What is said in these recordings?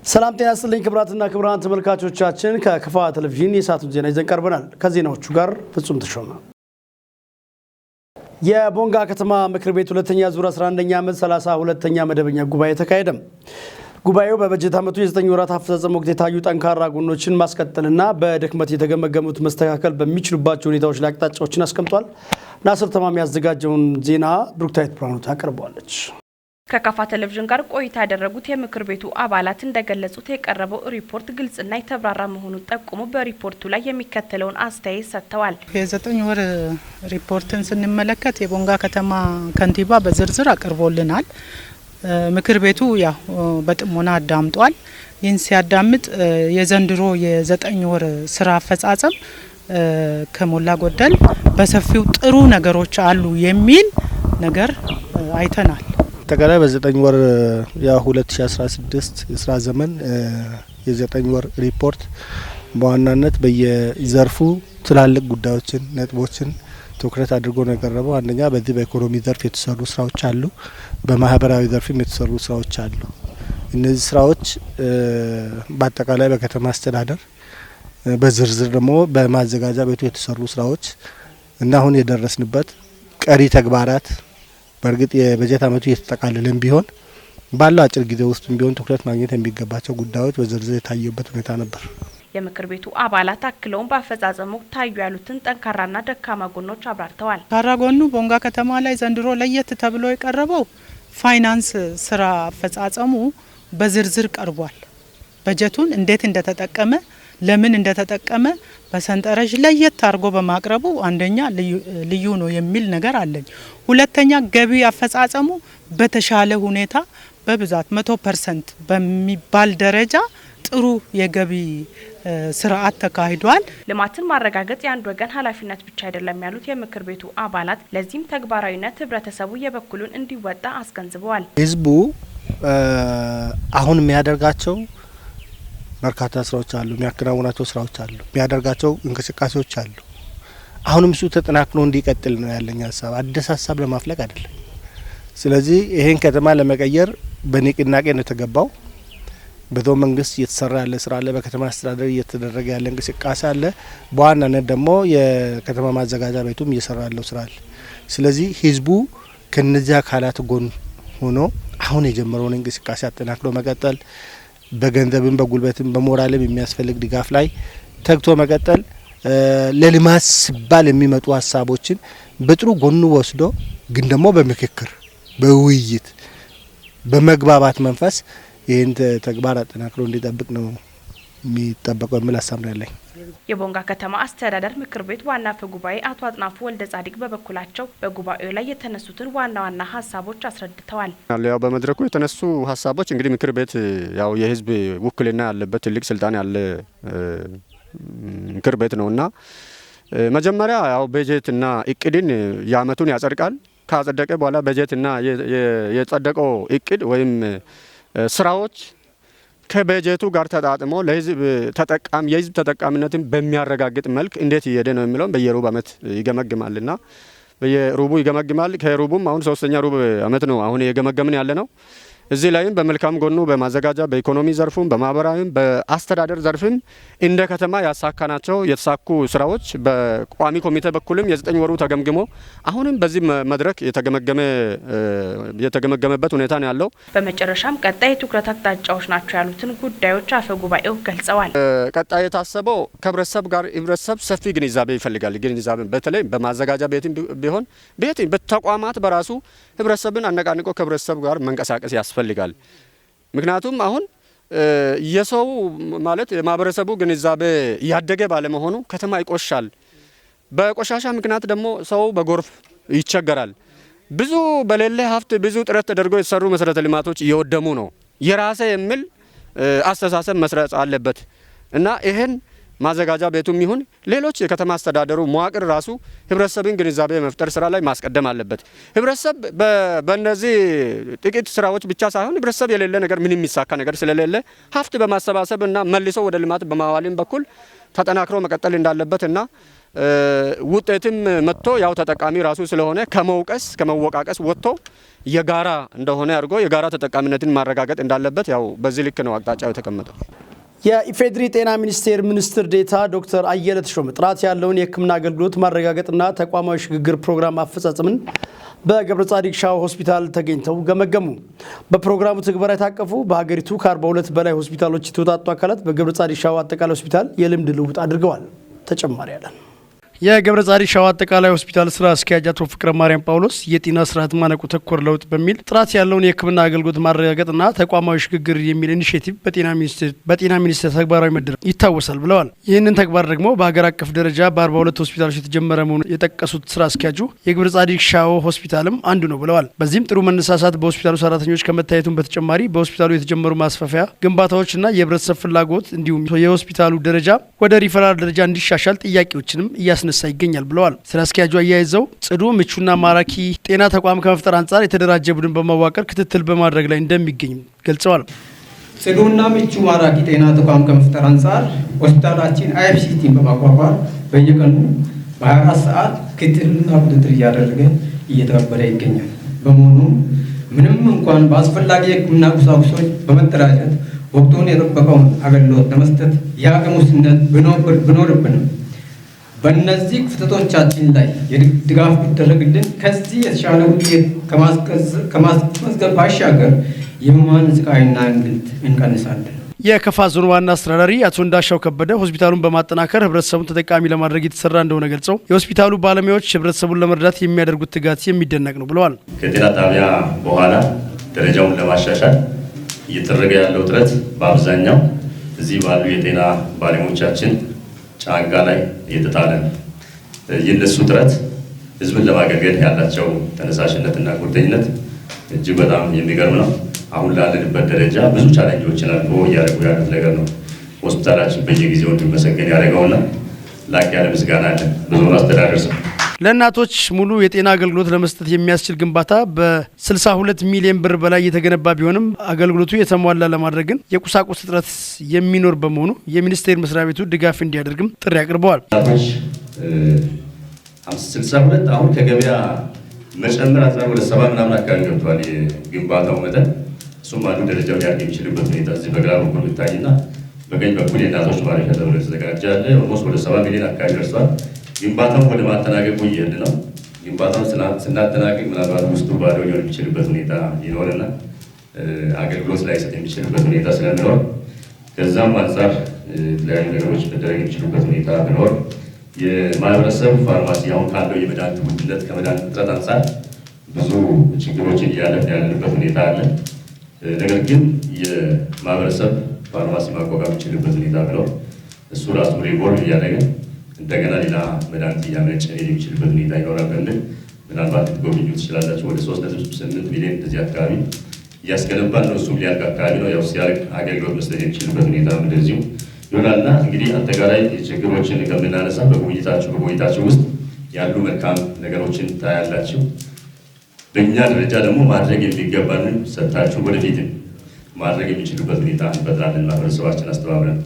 ሰላም ጤና ይስጥልኝ ክቡራትና ክቡራን ተመልካቾቻችን፣ ከከፋ ቴሌቪዥን የሰዓቱን ዜና ይዘን ቀርበናል። ከዜናዎቹ ጋር ፍጹም ተሾመ። የቦንጋ ከተማ ምክር ቤት ሁለተኛ ዙር 11ኛ ዓመት 32ኛ መደበኛ ጉባኤ ተካሄደ። ጉባኤው በበጀት ዓመቱ የ9 ወራት አፈጻጸም ወቅት የታዩ ጠንካራ ጎኖችን ማስቀጠልና በድክመት የተገመገሙት መስተካከል በሚችሉባቸው ሁኔታዎች ላይ አቅጣጫዎችን አስቀምጧል። ናስር ተማም ያዘጋጀውን ዜና ብሩክታዊት ብርሃኑ ታቀርበዋለች። ከካፋ ቴሌቪዥን ጋር ቆይታ ያደረጉት የምክር ቤቱ አባላት እንደገለጹት፣ የቀረበው ሪፖርት ግልጽና የተብራራ መሆኑን ጠቁሞ በሪፖርቱ ላይ የሚከተለውን አስተያየት ሰጥተዋል። የ9 ወር ሪፖርትን ስንመለከት የቦንጋ ከተማ ከንቲባ በዝርዝር አቅርቦልናል። ምክር ቤቱ ያው በጥሞና አዳምጧል። ይህን ሲያዳምጥ የዘንድሮ የ9 ወር ስራ አፈጻጸም ከሞላ ጎደል በሰፊው ጥሩ ነገሮች አሉ የሚል ነገር አይተናል። አጠቃላይ በ9 ወር ያ 2016 የስራ ዘመን የ9 ወር ሪፖርት በዋናነት በየዘርፉ ትላልቅ ጉዳዮችን፣ ነጥቦችን ትኩረት አድርጎ ነው የቀረበው። አንደኛ በዚህ በኢኮኖሚ ዘርፍ የተሰሩ ስራዎች አሉ። በማህበራዊ ዘርፍም የተሰሩ ስራዎች አሉ። እነዚህ ስራዎች በአጠቃላይ በከተማ አስተዳደር፣ በዝርዝር ደግሞ በማዘጋጃ ቤቱ የተሰሩ ስራዎች እና አሁን የደረስንበት ቀሪ ተግባራት፣ በእርግጥ የበጀት አመቱ እየተጠቃለለም ቢሆን ባለው አጭር ጊዜ ውስጥ ቢሆን ትኩረት ማግኘት የሚገባቸው ጉዳዮች በዝርዝር የታዩበት ሁኔታ ነበር። የምክር ቤቱ አባላት አክለውም በአፈጻጸሙ ታዩ ያሉትን ጠንካራና ደካማ ጎኖች አብራርተዋል። ጠንካራ ጎኑ ቦንጋ ከተማ ላይ ዘንድሮ ለየት ተብሎ የቀረበው ፋይናንስ ስራ አፈጻጸሙ በዝርዝር ቀርቧል። በጀቱን እንዴት እንደተጠቀመ፣ ለምን እንደተጠቀመ በሰንጠረዥ ለየት አድርጎ በማቅረቡ አንደኛ ልዩ ነው የሚል ነገር አለኝ። ሁለተኛ ገቢ አፈጻጸሙ በተሻለ ሁኔታ በብዛት 100% በሚባል ደረጃ ጥሩ የገቢ ስርዓት ተካሂዷል። ልማትን ማረጋገጥ የአንድ ወገን ኃላፊነት ብቻ አይደለም ያሉት የምክር ቤቱ አባላት፣ ለዚህም ተግባራዊነት ህብረተሰቡ የበኩሉን እንዲወጣ አስገንዝበዋል። ህዝቡ አሁን የሚያደርጋቸው በርካታ ስራዎች አሉ፣ የሚያከናውናቸው ስራዎች አሉ፣ የሚያደርጋቸው እንቅስቃሴዎች አሉ። አሁንም እሱ ተጠናክሮ እንዲቀጥል ነው ያለኝ ሀሳብ። አዲስ ሀሳብ ለማፍለቅ አይደለም። ስለዚህ ይሄን ከተማ ለመቀየር በንቅናቄ ነው የተገባው። በዞን መንግስት እየተሰራ ያለ ስራ አለ። በከተማ አስተዳደር እየተደረገ ያለ እንቅስቃሴ አለ። በዋናነት ደግሞ የከተማ ማዘጋጃ ቤቱም እየሰራ ያለው ስራ አለ። ስለዚህ ህዝቡ ከነዚህ አካላት ጎን ሆኖ አሁን የጀመረውን እንቅስቃሴ አጠናክሮ መቀጠል፣ በገንዘብም በጉልበትም በሞራልም የሚያስፈልግ ድጋፍ ላይ ተግቶ መቀጠል፣ ለልማት ሲባል የሚመጡ ሀሳቦችን በጥሩ ጎኑ ወስዶ ግን ደግሞ በምክክር፣ በውይይት፣ በመግባባት መንፈስ ይህን ተግባር አጠናክሮ እንዲጠብቅ ነው የሚጠበቀው የሚል ሀሳብ ነው ያለኝ። የቦንጋ ከተማ አስተዳደር ምክር ቤት ዋና አፈ ጉባኤ አቶ አጥናፉ ወልደ ጻዲቅ በበኩላቸው በጉባኤው ላይ የተነሱትን ዋና ዋና ሀሳቦች አስረድተዋል። ያው በመድረኩ የተነሱ ሀሳቦች እንግዲህ ምክር ቤት ያው የህዝብ ውክልና ያለበት፣ ትልቅ ስልጣን ያለ ምክር ቤት ነውና መጀመሪያ ያው በጀትና እቅድን የአመቱን ያጸድቃል። ካጸደቀ በኋላ በጀትና የጸደቀው እቅድ ወይም ስራዎች ከበጀቱ ጋር ተጣጥሞ ለህዝብ ተጠቃሚ የህዝብ ተጠቃሚነትን በሚያረጋግጥ መልክ እንዴት እየሄደ ነው የሚለውን በየሩብ አመት ይገመግማልና በየሩቡ ይገመግማል። ከሩቡም አሁን ሶስተኛ ሩብ አመት ነው አሁን እየገመገምን ያለ ነው። እዚህ ላይም በመልካም ጎኑ በማዘጋጃ፣ በኢኮኖሚ ዘርፉም፣ በማህበራዊም፣ በአስተዳደር ዘርፍም እንደ ከተማ ያሳካናቸው የተሳኩ ስራዎች በቋሚ ኮሚቴ በኩልም የ9 ወሩ ተገምግሞ አሁንም በዚህ መድረክ የተገመገመበት ሁኔታ ነው ያለው። በመጨረሻም ቀጣይ የትኩረት አቅጣጫዎች ናቸው ያሉትን ጉዳዮች አፈ ጉባኤው ገልጸዋል። ቀጣይ የታሰበው ከህብረተሰብ ጋር፣ ህብረተሰብ ሰፊ ግንዛቤ ይፈልጋል። ግንዛቤ በተለይ በማዘጋጃ ቤትም ቢሆን ቤት በተቋማት በራሱ ህብረተሰብን አነቃንቆ ከህብረተሰብ ጋር መንቀሳቀስ ያስፈልጋል። ምክንያቱም አሁን የሰው ማለት የማህበረሰቡ ግንዛቤ እያደገ ባለመሆኑ ከተማ ይቆሻል። በቆሻሻ ምክንያት ደግሞ ሰው በጎርፍ ይቸገራል። ብዙ በሌለ ሀብት ብዙ ጥረት ተደርጎ የተሰሩ መሰረተ ልማቶች እየወደሙ ነው። የራሴ የሚል አስተሳሰብ መስረጽ አለበት እና ይህን ማዘጋጃ ቤቱም ይሁን ሌሎች የከተማ አስተዳደሩ መዋቅር ራሱ ህብረተሰብን ግንዛቤ የመፍጠር ስራ ላይ ማስቀደም አለበት። ህብረተሰብ በእነዚህ ጥቂት ስራዎች ብቻ ሳይሆን ህብረተሰብ የሌለ ነገር ምንም የሚሳካ ነገር ስለሌለ ሀብት በማሰባሰብ እና መልሶ ወደ ልማት በማዋልም በኩል ተጠናክሮ መቀጠል እንዳለበት እና ውጤትም መጥቶ ያው ተጠቃሚ ራሱ ስለሆነ ከመውቀስ ከመወቃቀስ ወጥቶ የጋራ እንደሆነ አድርጎ የጋራ ተጠቃሚነትን ማረጋገጥ እንዳለበት ያው በዚህ ልክ ነው አቅጣጫው የተቀመጠው። የኢፌዴሪ ጤና ሚኒስቴር ሚኒስትር ዴኤታ ዶክተር አየለ ተሾመ ጥራት ያለውን የሕክምና አገልግሎት ማረጋገጥና ተቋማዊ ሽግግር ፕሮግራም አፈጻጸምን በገብረ ጻዲቅ ሻው ሆስፒታል ተገኝተው ገመገሙ። በፕሮግራሙ ትግበራ የታቀፉ በሀገሪቱ ከ42 በላይ ሆስፒታሎች የተውጣጡ አካላት በገብረ ጻዲቅ ሻው አጠቃላይ ሆስፒታል የልምድ ልውውጥ አድርገዋል። ተጨማሪ ያለን የገብረ ጻዲቅ ሻው አጠቃላይ ሆስፒታል ስራ አስኪያጅ አቶ ፍቅረ ማርያም ጳውሎስ የጤና ስርዓት ማነቆ ተኮር ለውጥ በሚል ጥራት ያለውን የሕክምና አገልግሎት ማረጋገጥና ተቋማዊ ሽግግር የሚል initiative በጤና ሚኒስቴር ተግባራዊ መደረግ ይታወሳል ብለዋል። ይህንን ተግባር ደግሞ በሀገር አቀፍ ደረጃ በ42 ሆስፒታሎች የተጀመረ መሆኑን የጠቀሱት ስራ አስኪያጁ የገብረ ጻዲቅ ሻው ሆስፒታልም አንዱ ነው ብለዋል። በዚህም ጥሩ መነሳሳት በሆስፒታሉ ሰራተኞች ከመታየቱን በተጨማሪ በሆስፒታሉ የተጀመሩ ማስፋፊያ ግንባታዎችና የህብረተሰብ ፍላጎት እንዲሁም የሆስፒታሉ ደረጃ ወደ ሪፈራል ደረጃ እንዲሻሻል ጥያቄዎችንም እያስነሳ ይገኛል ብለዋል። ስራ አስኪያጁ አያይዘው ጽዱ፣ ምቹና ማራኪ ጤና ተቋም ከመፍጠር አንጻር የተደራጀ ቡድን በማዋቀር ክትትል በማድረግ ላይ እንደሚገኝ ገልጸዋል። ጽዱና ምቹ ማራኪ ጤና ተቋም ከመፍጠር አንጻር ሆስፒታላችን IFC team በማቋቋም በየቀኑ በ24 ሰዓት ክትትልና ቁጥጥር እያደረገ እየተገበረ ይገኛል። በመሆኑም ምንም እንኳን በአስፈላጊ የሕክምና ቁሳቁሶች በመደራጀት ወቅቱን የጠበቀውን አገልግሎት ለመስጠት የአቅም ውስንነት ቢኖርብንም በእነዚህ ክፍተቶቻችን ላይ ድጋፍ ቢደረግልን ከዚህ የተሻለ ውጤት ከማስመዝገብ ባሻገር የህሙማን ስቃይና እንግልት እንቀንሳለን። የከፋ ዞን ዋና አስተዳዳሪ አቶ እንዳሻው ከበደ ሆስፒታሉን በማጠናከር ህብረተሰቡን ተጠቃሚ ለማድረግ የተሰራ እንደሆነ ገልጸው የሆስፒታሉ ባለሙያዎች ህብረተሰቡን ለመርዳት የሚያደርጉት ትጋት የሚደነቅ ነው ብለዋል። ከጤና ጣቢያ በኋላ ደረጃውን ለማሻሻል እየተደረገ ያለው ጥረት በአብዛኛው እዚህ ባሉ የጤና ባለሙያዎቻችን ጫንቃ ላይ እየተጣለ ነው። የእነሱ ጥረት ህዝብን ለማገልገል ያላቸው ተነሳሽነትና ቁርጠኝነት እጅግ በጣም የሚገርም ነው። አሁን ላለንበት ደረጃ ብዙ challenge ኦችን አልፎ እያደረጉ ያሉት ነገር ነው። ሆስፒታላችን በየጊዜው እንዲመሰገን ያደረገውና ላቅ ያለ ምስጋና አለ በዞኑ አስተዳደር ስም። ለእናቶች ሙሉ የጤና አገልግሎት ለመስጠት የሚያስችል ግንባታ በ62 ሚሊዮን ብር በላይ የተገነባ ቢሆንም አገልግሎቱ የተሟላ ለማድረግ ግን የቁሳቁስ እጥረት የሚኖር በመሆኑ የሚኒስቴር መስሪያ ቤቱ ድጋፍ እንዲያደርግም ጥሪ አቅርበዋል። እናቶች 62 አሁን ከገበያ መጨመር አንጻር ወደ 70 ምናምን አካባቢ ገብቷል የግንባታው መጠን። እሱም አንዱ ደረጃው ሊያድግ የሚችልበት ሁኔታ እዚህ በግራ በኩል ይታይና በቀኝ በኩል የእናቶች ማረፊያ ተብሎ የተዘጋጀ አለ። Almost ወደ 70 ሚሊዮን አካባቢ ደርሷል። ግንባታውን ወደ ማጠናቀቁ እየሄድን ነው። ግንባታውን ስናጠናቅቅ ምናልባት ውስጡ ባዶ ሊሆን የሚችልበት ሁኔታ ይኖርና አገልግሎት ላይሰጥ የሚችልበት ሁኔታ ስለሚኖር ከዛም አንጻር የተለያዩ ነገሮች መደረግ የሚችሉበት ሁኔታ ቢኖር የማህበረሰብ ፋርማሲ አሁን ካለው የመድኃኒት ውድነት ከመድኃኒት እጥረት አንጻር ብዙ ችግሮችን እያለፍን ያለንበት ሁኔታ አለ። ነገር ግን የማህበረሰብ ፋርማሲ ማቋቋም የሚችልበት ሁኔታ ቢኖር እሱ ራሱ revolve እያደረገ እንደገና ሌላ መድኃኒት እያመነጨ የሚችልበት ሁኔታ ይኖራል በሚል ምናልባት ልትጎብኙ ትችላላችሁ። ወደ 3.8 ሚሊዮን እንደዚህ አካባቢ እያስገነባን ነው። እሱም ሊያልቅ አካባቢ ነው። ያው ሲያልቅ አገልግሎት መስጠት የሚችልበት ሁኔታ እንደዚሁ ይሆናልና እንግዲህ አጠቃላይ ችግሮችን ከምናነሳ በጉብኝታችሁ ውስጥ ያሉ መልካም ነገሮችን ታያላችሁ። በእኛ ደረጃ ደግሞ ማድረግ የሚገባንን ሰጥታችሁ ወደፊትም ማድረግ የሚችሉበት ሁኔታ እንፈጥራለን። ማህበረሰባችን አስተባብረን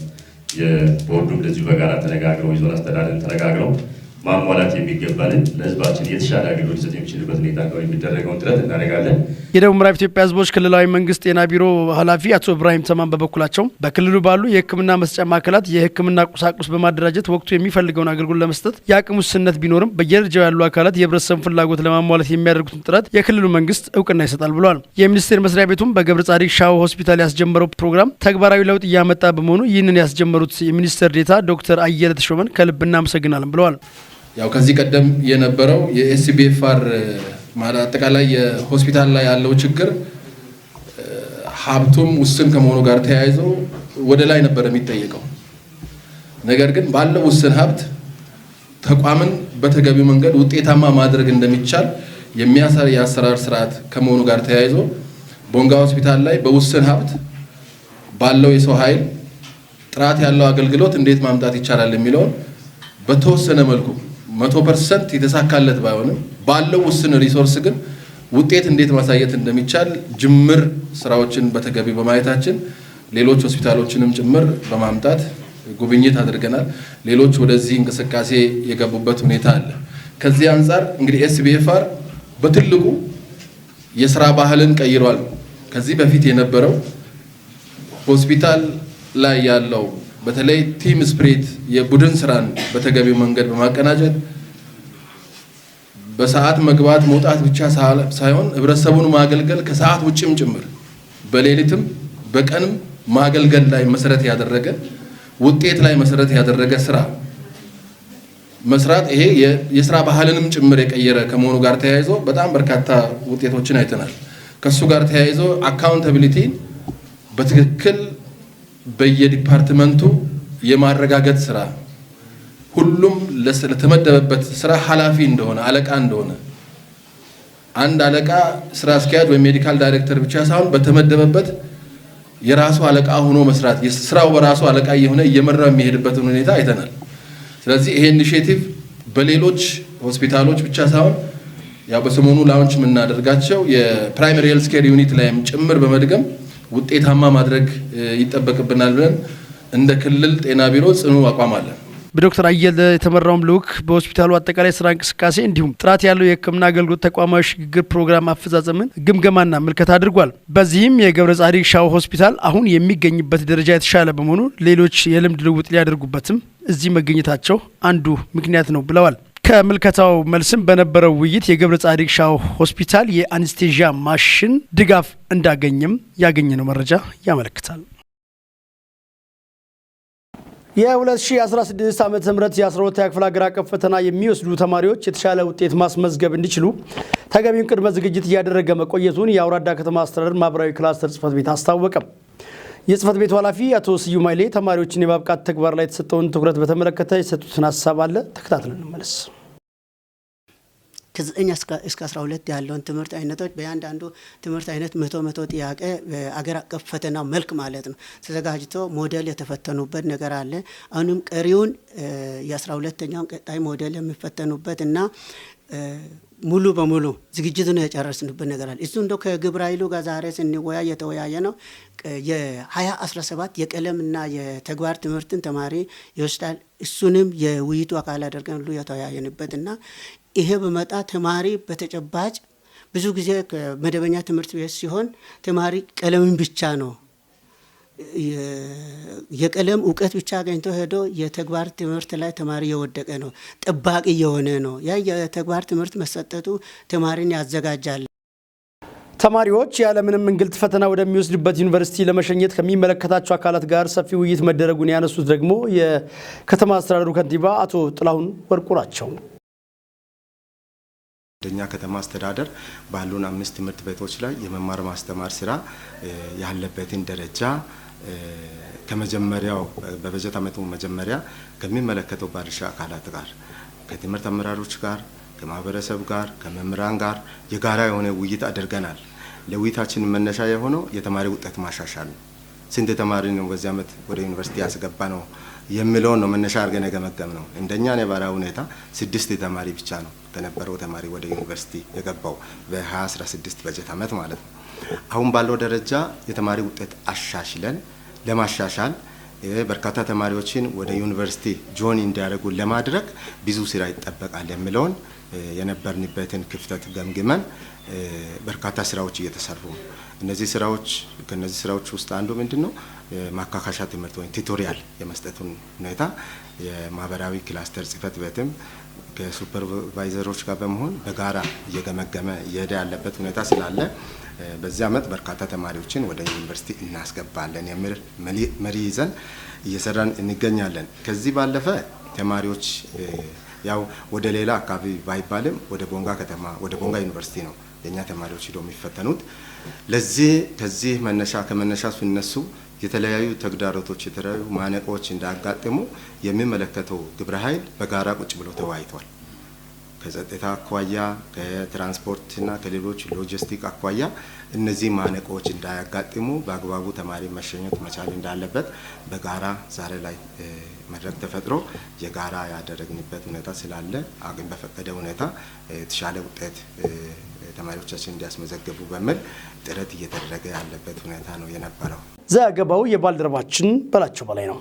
የቦርዱ እንደዚሁ በጋራ ተነጋግረው የዞን አስተዳደርን ተነጋግረው ማሟላት የሚገባንን ለህዝባችን የተሻለ አገልግሎት ሊሰጥ የሚችልበት ሁኔታ ነው የሚደረገውን ጥረት እናደርጋለን። የደቡብ ምዕራብ ኢትዮጵያ ህዝቦች ክልላዊ መንግስት ጤና ቢሮ ኃላፊ አቶ ኢብራሂም ተማም በበኩላቸው በክልሉ ባሉ የሕክምና መስጫ ማዕከላት የሕክምና ቁሳቁስ በማደራጀት ወቅቱ የሚፈልገውን አገልግሎት ለመስጠት የአቅም ውስንነት ቢኖርም በየደረጃው ያሉ አካላት የህብረተሰቡን ፍላጎት ለማሟላት የሚያደርጉትን ጥረት የክልሉ መንግስት እውቅና ይሰጣል ብለዋል። የሚኒስቴር መስሪያ ቤቱም በገብረ ጻዲቅ ሻው ሆስፒታል ያስጀመረው ፕሮግራም ተግባራዊ ለውጥ እያመጣ በመሆኑ ይህንን ያስጀመሩት የሚኒስትር ዴኤታ ዶክተር አየለ ተሾመን ከልብ እናመሰግናለን ብለዋል። ያው ከዚህ ቀደም የነበረው የ SBFR ማለት አጠቃላይ የሆስፒታል ላይ ያለው ችግር ሀብቱም ውስን ከመሆኑ ጋር ተያይዞ ወደ ላይ ነበር የሚጠየቀው። ነገር ግን ባለው ውስን ሀብት ተቋምን በተገቢው መንገድ ውጤታማ ማድረግ እንደሚቻል የሚያሳይ የአሰራር ስርዓት ከመሆኑ ጋር ተያይዞ ቦንጋ ሆስፒታል ላይ በውስን ሀብት ባለው የሰው ኃይል ጥራት ያለው አገልግሎት እንዴት ማምጣት ይቻላል የሚለውን በተወሰነ መልኩ 100% የተሳካለት ባይሆንም ባለው ውስን resource ግን ውጤት እንዴት ማሳየት እንደሚቻል ጅምር ስራዎችን በተገቢ በማየታችን ሌሎች ሆስፒታሎችንም ጭምር በማምጣት ጉብኝት አድርገናል። ሌሎች ወደዚህ እንቅስቃሴ የገቡበት ሁኔታ አለ። ከዚህ አንጻር እንግዲህ SBFR በትልቁ የስራ ባህልን ቀይሯል። ከዚህ በፊት የነበረው ሆስፒታል ላይ ያለው በተለይ team spirit የቡድን ስራን በተገቢው መንገድ በማቀናጀት በሰዓት መግባት መውጣት ብቻ ሳይሆን ህብረተሰቡን ማገልገል ከሰዓት ውጭም ጭምር በሌሊትም በቀንም ማገልገል ላይ መሰረት ያደረገ፣ ውጤት ላይ መሰረት ያደረገ ስራ መስራት፣ ይሄ የስራ ባህልንም ጭምር የቀየረ ከመሆኑ ጋር ተያይዞ በጣም በርካታ ውጤቶችን አይተናል። ከሱ ጋር ተያይዞ accountability በትክክል በየ department ኡ የማረጋገጥ ስራ፣ ሁሉም ለተመደበበት ስራ ኃላፊ እንደሆነ፣ አለቃ እንደሆነ፣ አንድ አለቃ ስራ አስኪያጅ ወይም medical director ብቻ ሳይሆን በተመደበበት የራሱ አለቃ ሆኖ መስራት፣ ስራው በራሱ አለቃ እየሆነ እየመራው የሚሄድበትን ሁኔታ አይተናል። ስለዚህ ይሄ initiative በሌሎች ሆስፒታሎች ብቻ ሳይሆን ያው በሰሞኑ launch የምናደርጋቸው የ primary health care unit ላይም ጭምር በመድገም ውጤታማ ማድረግ ይጠበቅብናል ብለን እንደ ክልል ጤና ቢሮ ጽኑ አቋም አለን። በዶክተር አየለ የተመራውም ልዑክ በሆስፒታሉ አጠቃላይ ስራ እንቅስቃሴ እንዲሁም ጥራት ያለው የሕክምና አገልግሎት ተቋማዊ ሽግግር ፕሮግራም አፈጻጸምን ግምገማና ምልከታ አድርጓል። በዚህም የገብረ ጻዲቅ ሻው ሆስፒታል አሁን የሚገኝበት ደረጃ የተሻለ በመሆኑ ሌሎች የልምድ ልውውጥ ሊያደርጉበትም እዚህ መገኘታቸው አንዱ ምክንያት ነው ብለዋል። ከምልከታው መልስም በነበረው ውይይት የገብረ ጻዲቅ ሻው ሆስፒታል የ anesthesia ማሽን ድጋፍ እንዳገኘም ያገኘነው መረጃ ያመለክታል። የ2016 ዓ ም የ12ኛ ክፍል ሀገር አቀፍ ፈተና የሚወስዱ ተማሪዎች የተሻለ ውጤት ማስመዝገብ እንዲችሉ ተገቢውን ቅድመ ዝግጅት እያደረገ መቆየቱን የአውራዳ ከተማ አስተዳደር ማህበራዊ ክላስተር ጽህፈት ቤት አስታወቀ። የጽህፈት ቤቱ ኃላፊ አቶ ስዩም ኃይሌ ተማሪዎችን የማብቃት ተግባር ላይ የተሰጠውን ትኩረት በተመለከተ የሰጡትን ሀሳብ አለ። ተከታትለን እንመለስ። ከ9 እስከ 12 ያለውን ትምህርት አይነቶች በእያንዳንዱ ትምህርት አይነት 100 100 ጥያቄ በአገር አቀፍ ፈተና መልክ ማለት ነው ተዘጋጅቶ ሞዴል የተፈተኑበት ነገር አለ። አሁንም ቀሪውን የ12ተኛውን ቀጣይ ሞዴል የሚፈተኑበት እና ሙሉ በሙሉ ዝግጅቱን የጨረስንበት ነገር አለ። እሱ እንደው ከግብረ ኃይሉ ጋር ዛሬ ስንወያይ የተወያየ ነው። የ2017 የቀለምና የተግባር ትምህርትን ተማሪ ይወስዳል። እሱንም የውይይቱ አካል አድርገን ሁሉ የተወያየንበት እና ይሄ በመጣ ተማሪ በተጨባጭ ብዙ ጊዜ መደበኛ ትምህርት ቤት ሲሆን ተማሪ ቀለምን ብቻ ነው፣ የቀለም እውቀት ብቻ አገኝቶ ሄዶ የተግባር ትምህርት ላይ ተማሪ የወደቀ ነው፣ ጠባቂ የሆነ ነው። ያ የተግባር ትምህርት መሰጠቱ ተማሪን ያዘጋጃል። ተማሪዎች ያለምንም እንግልት ፈተና ወደሚወስዱበት ዩኒቨርሲቲ ለመሸኘት ከሚመለከታቸው አካላት ጋር ሰፊ ውይይት መደረጉን ያነሱት ደግሞ የከተማ አስተዳደሩ ከንቲባ አቶ ጥላሁን ወርቁ ናቸው። እንደኛ ከተማ አስተዳደር ባሉን አምስት ትምህርት ቤቶች ላይ የመማር ማስተማር ስራ ያለበትን ደረጃ ከመጀመሪያው በበጀት ዓመቱ መጀመሪያ ከሚመለከተው ባለድርሻ አካላት ጋር፣ ከትምህርት አመራሮች ጋር፣ ከማህበረሰብ ጋር፣ ከመምህራን ጋር የጋራ የሆነ ውይይት አድርገናል። ለውይይታችን መነሻ የሆነው የተማሪ ውጤት ማሻሻል ነው። ስንት ተማሪ ነው በዚህ ዓመት ወደ ዩኒቨርሲቲ ያስገባ ነው የሚለውን ነው መነሻ አድርገን የገመገምነው። እንደኛ ነባራዊ ሁኔታ ስድስት ተማሪ ብቻ ነው ከነበረው ተማሪ ወደ ዩኒቨርሲቲ የገባው በ2016 በጀት ዓመት ማለት ነው። አሁን ባለው ደረጃ የተማሪ ውጤት አሻሽለን ለማሻሻል፣ በርካታ ተማሪዎችን ወደ ዩኒቨርሲቲ join እንዲያደርጉ ለማድረግ ብዙ ስራ ይጠበቃል የሚለውን የነበርንበትን ክፍተት ገምግመን በርካታ ስራዎች እየተሰሩ ነው። እነዚህ ስራዎች ከነዚህ ስራዎች ውስጥ አንዱ ምንድን ነው? ማካካሻ ትምህርት ወይም tutorial የመስጠቱን ሁኔታ የማህበራዊ ክላስተር ጽህፈት ቤትም ከሱፐርቫይዘሮች ጋር በመሆን በጋራ እየገመገመ እየሄደ ያለበት ሁኔታ ስላለ በዚህ ዓመት በርካታ ተማሪዎችን ወደ ዩኒቨርሲቲ እናስገባለን የሚል መሪ ይዘን እየሰራን እንገኛለን። ከዚህ ባለፈ ተማሪዎች ያው ወደ ሌላ አካባቢ ባይባልም ወደ ቦንጋ ከተማ፣ ወደ ቦንጋ ዩኒቨርሲቲ ነው የእኛ ተማሪዎች ሂደው የሚፈተኑት። ለዚህ ከዚህ መነሻ ከመነሻ ሲነሱ የተለያዩ ተግዳሮቶች፣ የተለያዩ ማነቆዎች እንዳያጋጥሙ የሚመለከተው ግብረ ኃይል በጋራ ቁጭ ብሎ ተወያይቷል። ከጸጥታ አኳያ፣ ከትራንስፖርትና ከሌሎች ሎጂስቲክ አኳያ እነዚህ ማነቆዎች እንዳያጋጥሙ በአግባቡ ተማሪ መሸኘት መቻል እንዳለበት በጋራ ዛሬ ላይ መድረክ ተፈጥሮ የጋራ ያደረግንበት ሁኔታ ስላለ አቅም በፈቀደ ሁኔታ የተሻለ ውጤት ተማሪዎቻችን እንዲያስመዘግቡ በሚል ጥረት እየተደረገ ያለበት ሁኔታ ነው የነበረው። ዘገባው የባልደረባችን በላቸው በላይ ነው።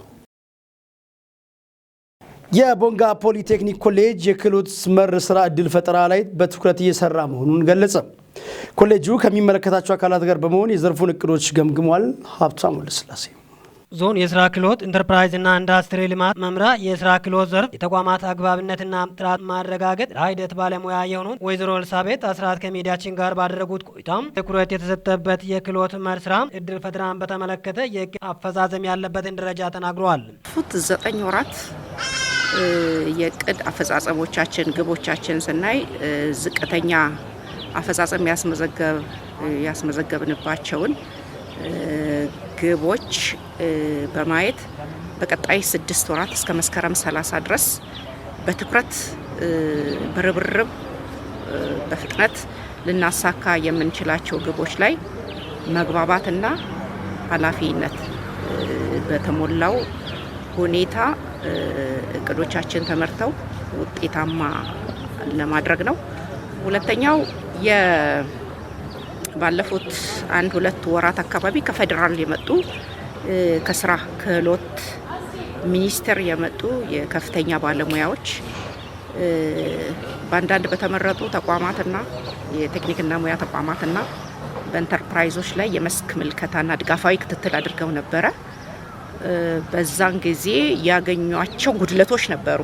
የቦንጋ ፖሊቴክኒክ ኮሌጅ የክህሎት መር ስራ ዕድል ፈጠራ ላይ በትኩረት እየሰራ መሆኑን ገለጸ። ኮሌጁ ከሚመለከታቸው አካላት ጋር በመሆን የዘርፉን እቅዶች ገምግሟል። ሀብታሙ ወልደስላሴ። ዞን የስራ ክህሎት ኢንተርፕራይዝና ኢንዱስትሪ ልማት መምሪያ የስራ ክህሎት ዘርፍ የተቋማት አግባብነትና ጥራት ማረጋገጥ ስራ ሂደት ባለሙያ የሆኑት ወይዘሮ ኤልሳቤጥ አስራት ከሚዲያችን ጋር ባደረጉት ቆይታም ትኩረት የተሰጠበት የክህሎት መር ስራ እድል ፈጠራን በተመለከተ የእቅድ አፈጻጸም ያለበትን ደረጃ ተናግረዋል። ፉት 9 ወራት የእቅድ አፈጻጸሞቻችን፣ ግቦቻችን ስናይ ዝቅተኛ አፈጻጸም ያስመዘገብንባቸውን ግቦች በማየት በቀጣይ 6 ወራት እስከ መስከረም 30 ድረስ በትኩረት፣ በርብርብ፣ በፍጥነት ልናሳካ የምንችላቸው ግቦች ላይ መግባባትና ኃላፊነት በተሞላው ሁኔታ እቅዶቻችን ተመርተው ውጤታማ ለማድረግ ነው። ሁለተኛው ባለፉት አንድ ሁለት ወራት አካባቢ ከፌዴራል የመጡ፣ ከስራ ክህሎት ሚኒስቴር የመጡ የከፍተኛ ባለሙያዎች በአንዳንድ በተመረጡ ተቋማትና የቴክኒክና ሙያ ተቋማትና በኢንተርፕራይዞች ላይ የመስክ ምልከታና ድጋፋዊ ክትትል አድርገው ነበረ። በዛን ጊዜ ያገኟቸው ጉድለቶች ነበሩ።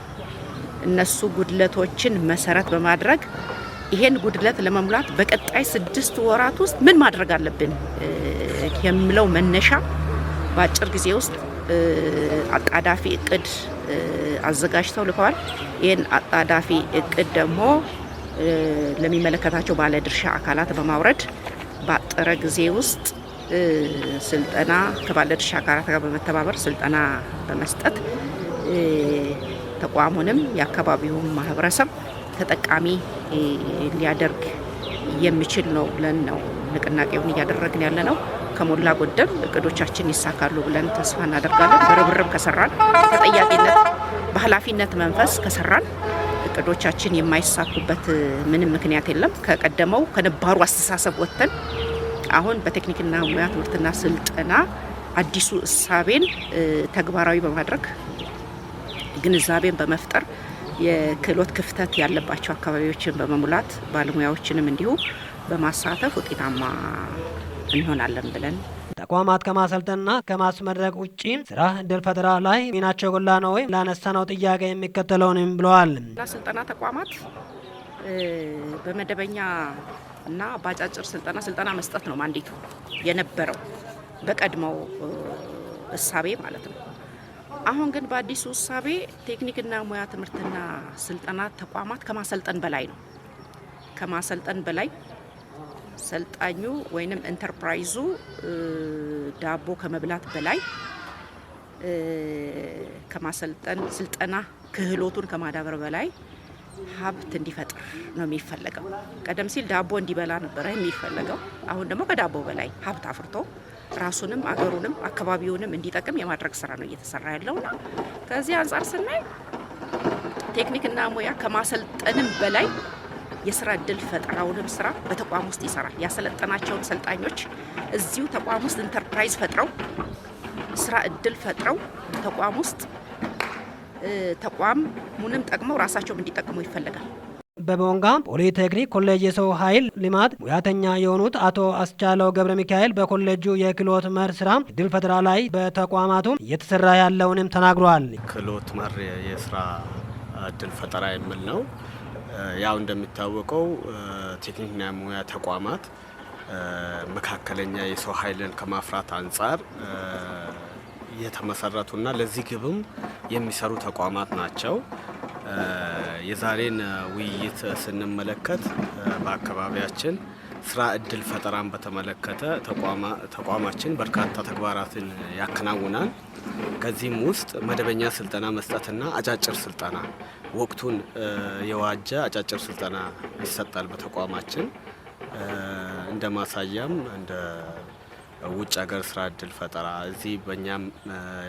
እነሱ ጉድለቶችን መሰረት በማድረግ ይሄን ጉድለት ለመሙላት በቀጣይ 6 ወራት ውስጥ ምን ማድረግ አለብን የሚለው መነሻ በአጭር ጊዜ ውስጥ አጣዳፊ እቅድ አዘጋጅተው ልከዋል። ይህን አጣዳፊ እቅድ ደግሞ ለሚመለከታቸው ባለድርሻ አካላት በማውረድ ባጠረ ጊዜ ውስጥ ስልጠና ከባለድርሻ አካላት ጋር በመተባበር ስልጠና በመስጠት ተቋሙንም የአካባቢውን ማህበረሰብ ተጠቃሚ ሊያደርግ የሚችል ነው ብለን ነው ንቅናቄውን እያደረግን ያለ ነው። ከሞላ ጎደል እቅዶቻችን ይሳካሉ ብለን ተስፋ እናደርጋለን። በርብርብ ከሰራን፣ ተጠያቂነት በኃላፊነት መንፈስ ከሰራን እቅዶቻችን የማይሳኩበት ምንም ምክንያት የለም። ከቀደመው ከነባሩ አስተሳሰብ ወጥተን አሁን በቴክኒክና ሙያ ትምህርትና ስልጠና አዲሱ እሳቤን ተግባራዊ በማድረግ፣ ግንዛቤን በመፍጠር፣ የክህሎት ክፍተት ያለባቸው አካባቢዎችን በመሙላት፣ ባለሙያዎችንም እንዲሁ በማሳተፍ ውጤታማ እንሆናለን ብለን ተቋማት ከማሰልጠንና ከማስመረቅ ውጪ ስራ እድል ፈጠራ ላይ ሚናቸው የጎላ ነው ወይ ላነሳነው ጥያቄ የሚከተለውንም ብለዋል። ስልጠና ተቋማት በመደበኛ እና በአጫጭር ስልጠና ስልጠና መስጠት ነው mandate ኡ የነበረው በቀድሞው እሳቤ ማለት ነው። አሁን ግን በአዲሱ እሳቤ ቴክኒክና ሙያ ትምህርትና ስልጠና ተቋማት ከማሰልጠን በላይ ነው። ከማሰልጠን በላይ፣ ሰልጣኙ ወይንም ኢንተርፕራይዙ ዳቦ ከመብላት በላይ፣ ከማሰልጠን ስልጠና ክህሎቱን ከማዳበር በላይ ሀብት እንዲፈጥር ነው የሚፈለገው። ቀደም ሲል ዳቦ እንዲበላ ነበረ የሚፈለገው። አሁን ደግሞ ከዳቦ በላይ ሀብት አፍርቶ ራሱንም አገሩንም አካባቢውንም እንዲጠቅም የማድረግ ስራ ነው እየተሰራ ያለውና ከዚህ አንጻር ስናይ ቴክኒክና ሙያ ከማሰልጠንም በላይ የስራ እድል ፈጠራውንም ስራ በተቋም ውስጥ ይሰራል። ያሰለጠናቸውን ሰልጣኞች እዚሁ ተቋም ውስጥ ኢንተርፕራይዝ ፈጥረው፣ ስራ እድል ፈጥረው ተቋም ውስጥ ተቋሙንም ጠቅመው ራሳቸውም እንዲጠቅሙ ይፈለጋል። በቦንጋ ፖሊቴክኒክ ኮሌጅ የሰው ኃይል ልማት ሙያተኛ የሆኑት አቶ አስቻለው ገብረ ሚካኤል በኮሌጁ የክህሎት መር ስራ እድል ፈጠራ ላይ በተቋማቱ እየተሰራ ያለውንም ተናግረዋል። ክህሎት መር የስራ እድል ፈጠራ የሚል ነው። ያው እንደሚታወቀው ቴክኒክና ሙያ ተቋማት መካከለኛ የሰው ኃይልን ከማፍራት አንጻር የተመሰረቱና ለዚህ ግብም የሚሰሩ ተቋማት ናቸው። የዛሬን ውይይት ስንመለከት በአካባቢያችን ስራ እድል ፈጠራን በተመለከተ ተቋማችን በርካታ ተግባራትን ያከናውናል። ከዚህም ውስጥ መደበኛ ስልጠና መስጠትና አጫጭር ስልጠና፣ ወቅቱን የዋጀ አጫጭር ስልጠና ይሰጣል በተቋማችን። እንደ ማሳያም እንደ ውጭ ሀገር ስራ እድል ፈጠራ፣ እዚህ በእኛም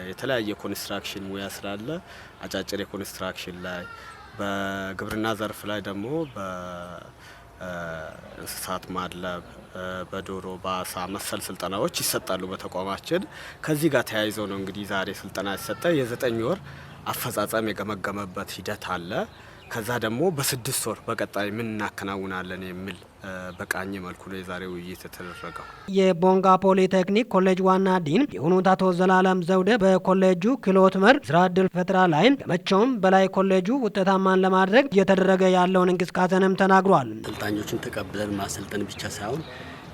የተለያየ ኮንስትራክሽን ሙያ ስላለ አጫጭር የኮንስትራክሽን ላይ፣ በግብርና ዘርፍ ላይ ደግሞ በእንስሳት ማድለብ፣ በዶሮ፣ በአሳ መሰል ስልጠናዎች ይሰጣሉ በተቋማችን። ከዚህ ጋር ተያይዘው ነው እንግዲህ ዛሬ ስልጠና የተሰጠ። የ9 ወር አፈጻጸም የገመገመበት ሂደት አለ። ከዛ ደግሞ በ6 ወር በቀጣይ ምን እናከናውናለን የሚል በቃኘ መልኩ ነው የዛሬው ውይይት የተደረገው። የቦንጋ ፖሊቴክኒክ ኮሌጅ ዋና ዲን የሆኑት አቶ ዘላለም ዘውደ በኮሌጁ ክህሎት መር ስራ እድል ፈጠራ ላይ ከመቼውም በላይ ኮሌጁ ውጤታማን ለማድረግ እየተደረገ ያለውን እንቅስቃሴንም ተናግሯል። ሰልጣኞችን ተቀብለን ማሰልጠን ብቻ ሳይሆን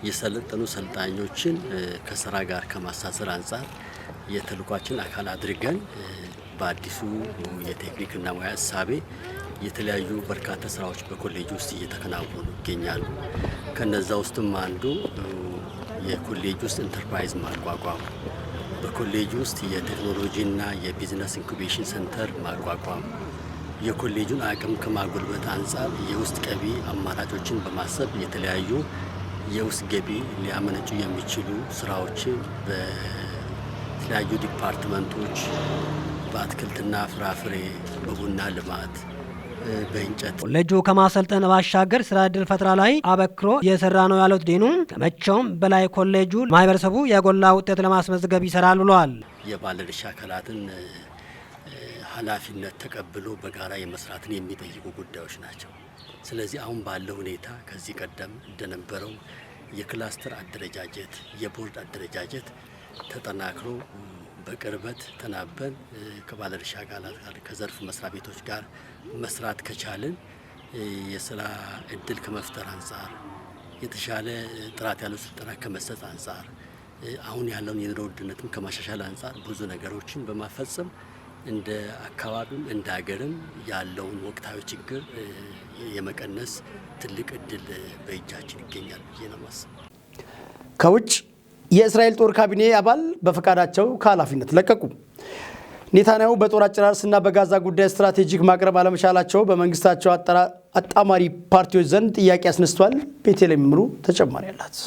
የሰለጠኑ ሰልጣኞችን ከስራ ጋር ከማስተሳሰር አንጻር የተልዕኳችን አካል አድርገን በአዲሱ የቴክኒክና ሙያ እሳቤ የተለያዩ በርካታ ስራዎች በኮሌጅ ውስጥ እየተከናወኑ ይገኛሉ። ከነዛ ውስጥም አንዱ የኮሌጅ ውስጥ ኢንተርፕራይዝ ማቋቋም፣ በኮሌጅ ውስጥ የቴክኖሎጂና የ business incubation center ማቋቋም፣ የኮሌጁን አቅም ከማጎልበት አንጻር የውስጥ ገቢ አማራጮችን በማሰብ የተለያዩ የውስጥ ገቢ ሊያመነጩ የሚችሉ ስራዎችን በተለያዩ department ኦች በአትክልትና ፍራፍሬ፣ በቡና ልማት፣ በእንጨት ኮሌጁ ከማሰልጠን ባሻገር ስራ እድል ፈጠራ ላይ አበክሮ እየሰራ ነው ያሉት ዲኑ፣ ከመቼውም በላይ ኮሌጁ ማህበረሰቡ የጎላ ውጤት ለማስመዝገብ ይሰራል ብለዋል። የባለድርሻ አካላትን ኃላፊነት ተቀብሎ በጋራ የመስራትን የሚጠይቁ ጉዳዮች ናቸው። ስለዚህ አሁን ባለው ሁኔታ ከዚህ ቀደም እንደነበረው የክላስተር አደረጃጀት፣ የቦርድ አደረጃጀት ተጠናክሮ በቅርበት ተናበን ከባለድርሻ አካላት ጋር፣ ከዘርፍ መስሪያ ቤቶች ጋር መስራት ከቻልን የስራ እድል ከመፍጠር አንጻር፣ የተሻለ ጥራት ያለው ስልጠና ከመስጠት አንጻር፣ አሁን ያለውን የኑሮ ውድነትም ከማሻሻል አንጻር ብዙ ነገሮችን በማፈጸም እንደ አካባቢም እንደ ሀገርም ያለውን ወቅታዊ ችግር የመቀነስ ትልቅ እድል በእጃችን ይገኛል ብዬ ነው የማስበው። ከውጭ የእስራኤል ጦር ካቢኔ አባል በፈቃዳቸው ከኃላፊነት ለቀቁ። ኔታንያሁ በጦር አጨራረስና በጋዛ ጉዳይ ስትራቴጂክ ማቅረብ አለመቻላቸው በመንግስታቸው አጣማሪ ፓርቲዎች ዘንድ ጥያቄ አስነስቷል። ቤተልሔም ምሩ ተጨማሪ አላት።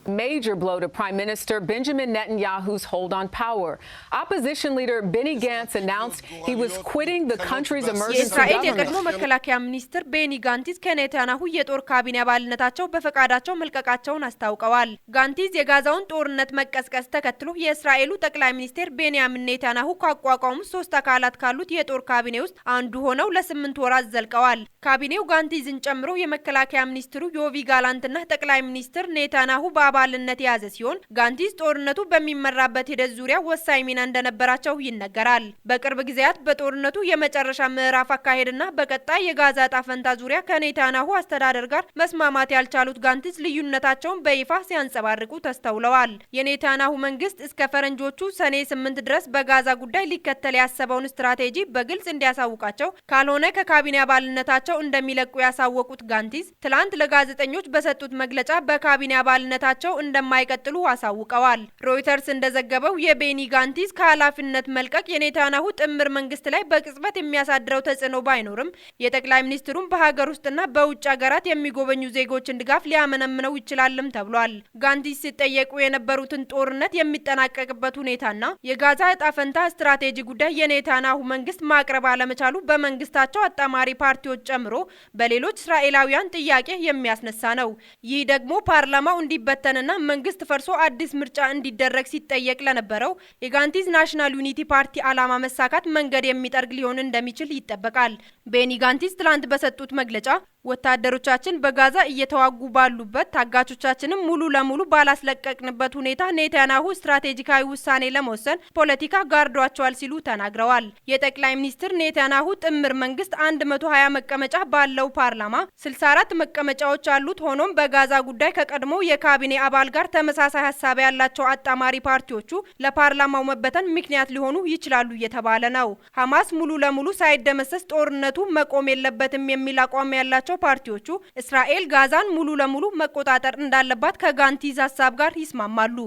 Major blow to Prime Minister Benjamin Netanyahu's hold on power. Opposition leader Benny Gantz announced he was quitting the country's emergency የእስራኤል government. የቀድሞ መከላከያ ሚኒስትር ቤኒ ጋንቲዝ ከኔታንያሁ የጦር ካቢኔ አባልነታቸው በፈቃዳቸው መልቀቃቸውን አስታውቀዋል። ጋንቲዝ የጋዛውን ጦርነት መቀስቀስ ተከትሎ የእስራኤሉ ጠቅላይ ሚኒስትር ቤንያሚን ኔታንያሁ ካቋቋሙት ሶስት አካላት ካሉት የጦር ካቢኔ ውስጥ አንዱ ሆነው ለ8 ወራት ዘልቀዋል። ካቢኔው ጋንቲዝን ጨምሮ የመከላከያ ሚኒስትሩ ዮቪ ጋላንትና ጠቅላይ ሚኒስትር ኔታንያሁ በአባልነት የያዘ ሲሆን ጋንቲዝ ጦርነቱ በሚመራበት ሂደት ዙሪያ ወሳኝ ሚና እንደነበራቸው ይነገራል። በቅርብ ጊዜያት በጦርነቱ የመጨረሻ ምዕራፍ አካሄድና በቀጣይ የጋዛ ዕጣ ፈንታ ዙሪያ ከኔታንያሁ አስተዳደር ጋር መስማማት ያልቻሉት ጋንቲዝ ልዩነታቸውን በይፋ ሲያንጸባርቁ ተስተውለዋል። የኔታንያሁ መንግስት እስከ ፈረንጆቹ ሰኔ 8 ድረስ በጋዛ ጉዳይ ሊከተል ያሰበውን ስትራቴጂ በግልጽ እንዲያሳውቃቸው ካልሆነ ከካቢኔ አባልነታቸው እንደሚለቁ ያሳወቁት ጋንቲዝ ትላንት ለጋዜጠኞች በሰጡት መግለጫ በካቢኔ አባልነታቸው እንደማይቀጥሉ አሳውቀዋል። ሮይተርስ እንደዘገበው የቤኒ ጋንቲዝ ከኃላፊነት መልቀቅ የኔታንያሁ ጥምር መንግስት ላይ በቅጽበት የሚያሳድረው ተጽዕኖ ባይኖርም የጠቅላይ ሚኒስትሩን በሀገር ውስጥና በውጭ ሀገራት የሚጎበኙ ዜጎችን ድጋፍ ሊያመነምነው ይችላልም ተብሏል። ጋንቲዝ ሲጠየቁ የነበሩትን ጦርነት የሚጠናቀቅበት ሁኔታና የጋዛ እጣ ፈንታ ስትራቴጂ ጉዳይ የኔታንያሁ መንግስት ማቅረብ አለመቻሉ በመንግስታቸው አጣማሪ ፓርቲዎች ጨምሮ በሌሎች እስራኤላውያን ጥያቄ የሚያስነሳ ነው። ይህ ደግሞ ፓርላማው እንዲበተንና መንግስት ፈርሶ አዲስ ምርጫ እንዲደረግ ሲጠየቅ ለነበረው የጋንቲዝ National Unity ፓርቲ ዓላማ መሳካት መንገድ የሚጠርግ ሊሆን እንደሚችል ይጠበቃል። ቤኒ ጋንቲዝ ትላንት በሰጡት መግለጫ "ወታደሮቻችን በጋዛ እየተዋጉ ባሉበት፣ ታጋቾቻችንም ሙሉ ለሙሉ ባላስለቀቅንበት ሁኔታ ኔታንያሁ ስትራቴጂካዊ ውሳኔ ለመወሰን ፖለቲካ ጋርዷቸዋል" ሲሉ ተናግረዋል። የጠቅላይ ሚኒስትር ኔታንያሁ ጥምር መንግስት 120 መቀመጫ ባለው ፓርላማ 64 መቀመጫዎች አሉት። ሆኖም በጋዛ ጉዳይ ከቀድሞ የካቢኔ አባል ጋር ተመሳሳይ ሀሳብ ያላቸው አጣማሪ ፓርቲዎቹ ለፓርላማው መበተን ምክንያት ሊሆኑ ይችላሉ እየተባለ ነው። ሀማስ ሙሉ ለሙሉ ሳይደመሰስ ጦርነቱ መቆም የለበትም የሚል አቋም ያላቸው ፓርቲዎቹ እስራኤል ጋዛን ሙሉ ለሙሉ መቆጣጠር እንዳለባት ከጋንቲዝ ሀሳብ ጋር ይስማማሉ።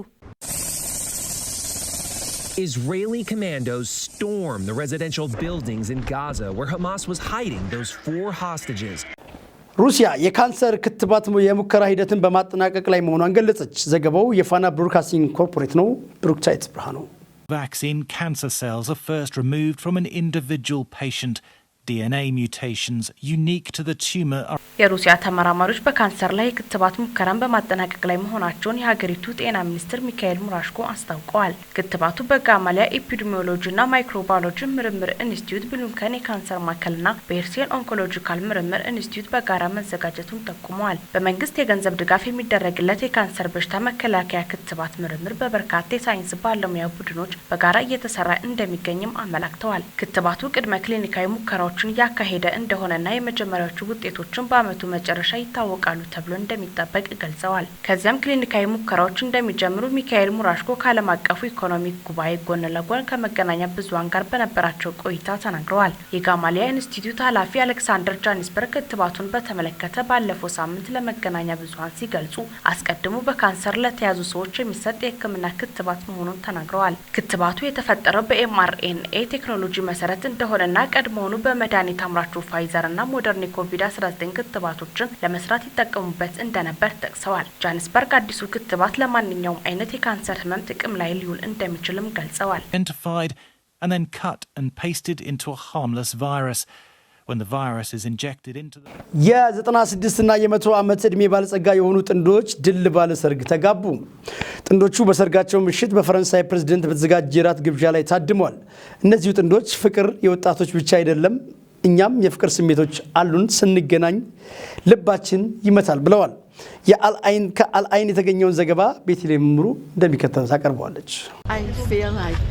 Israeli commandos storm the residential buildings in Gaza where Hamas was hiding those four hostages. ሩሲያ የካንሰር ክትባት የሙከራ ሂደትን በማጠናቀቅ ላይ መሆኗን ገለጸች። ዘገባው የፋና ብሮድካስቲንግ ኮርፖሬት ነው። ብሩክታይት ብርሃኑ። Vaccine cancer cells are first removed from an individual patient. DNA mutations unique to the tumor are የሩሲያ ተመራማሪዎች በካንሰር ላይ የክትባት ሙከራን በማጠናቀቅ ላይ መሆናቸውን የሀገሪቱ ጤና ሚኒስትር ሚካኤል ሙራሽኮ አስታውቀዋል። ክትባቱ በጋማሊያ ኤፒዲሚዮሎጂና ማይክሮባዮሎጂ ምርምር ኢንስቲትዩት፣ ብሉምከን የካንሰር ማዕከልና በሄርሴል ኦንኮሎጂካል ምርምር ኢንስቲትዩት በጋራ መዘጋጀቱን ጠቁመዋል። በመንግስት የገንዘብ ድጋፍ የሚደረግለት የካንሰር በሽታ መከላከያ ክትባት ምርምር በበርካታ የሳይንስ ባለሙያ ቡድኖች በጋራ እየተሰራ እንደሚገኝም አመላክተዋል። ክትባቱ ቅድመ ክሊኒካዊ ሙከራዎችን እያካሄደ እንደሆነና የመጀመሪያዎቹ ውጤቶችን በአመቱ መጨረሻ ይታወቃሉ ተብሎ እንደሚጠበቅ ገልጸዋል። ከዚያም ክሊኒካዊ ሙከራዎች እንደሚጀምሩ ሚካኤል ሙራሽኮ ከዓለም አቀፉ ኢኮኖሚክ ጉባኤ ጎን ለጎን ከመገናኛ ብዙሃን ጋር በነበራቸው ቆይታ ተናግረዋል። የጋማሊያ ኢንስቲትዩት ኃላፊ አሌክሳንደር ጃኒስበርግ ክትባቱን በተመለከተ ባለፈው ሳምንት ለመገናኛ ብዙሃን ሲገልጹ አስቀድሞ በካንሰር ለተያዙ ሰዎች የሚሰጥ የሕክምና ክትባት መሆኑን ተናግረዋል። ክትባቱ የተፈጠረው በ mRNA ቴክኖሎጂ መሰረት እንደሆነና ቀድሞውኑ በመድኃኒት አምራቹ ፋይዘርና ሞደርና የኮቪድ-19 ክትባቶችን ለመስራት ይጠቀሙበት እንደነበር ጠቅሰዋል። ጃንስበርግ አዲሱ ክትባት ለማንኛውም አይነት የካንሰር ህመም ጥቅም ላይ ሊውል እንደሚችልም ገልጸዋል። identified and then cut and pasted into a harmless virus. When the virus is injected into the የ96 እና የ100 ዓመት ዕድሜ ባለጸጋ የሆኑ ጥንዶች ድል ባለ ሰርግ ተጋቡ። ጥንዶቹ በሰርጋቸው ምሽት በፈረንሳይ ፕሬዝደንት በተዘጋጀ የራት ግብዣ ላይ ታድመዋል። እነዚሁ ጥንዶች ፍቅር የወጣቶች ብቻ አይደለም፣ እኛም የፍቅር ስሜቶች አሉን፣ ስንገናኝ ልባችን ይመታል ብለዋል። የአልአይን ከአልአይን የተገኘውን ዘገባ ቤተልሔም ምሩ እንደሚከተለው ታቀርበዋለች። I feel like,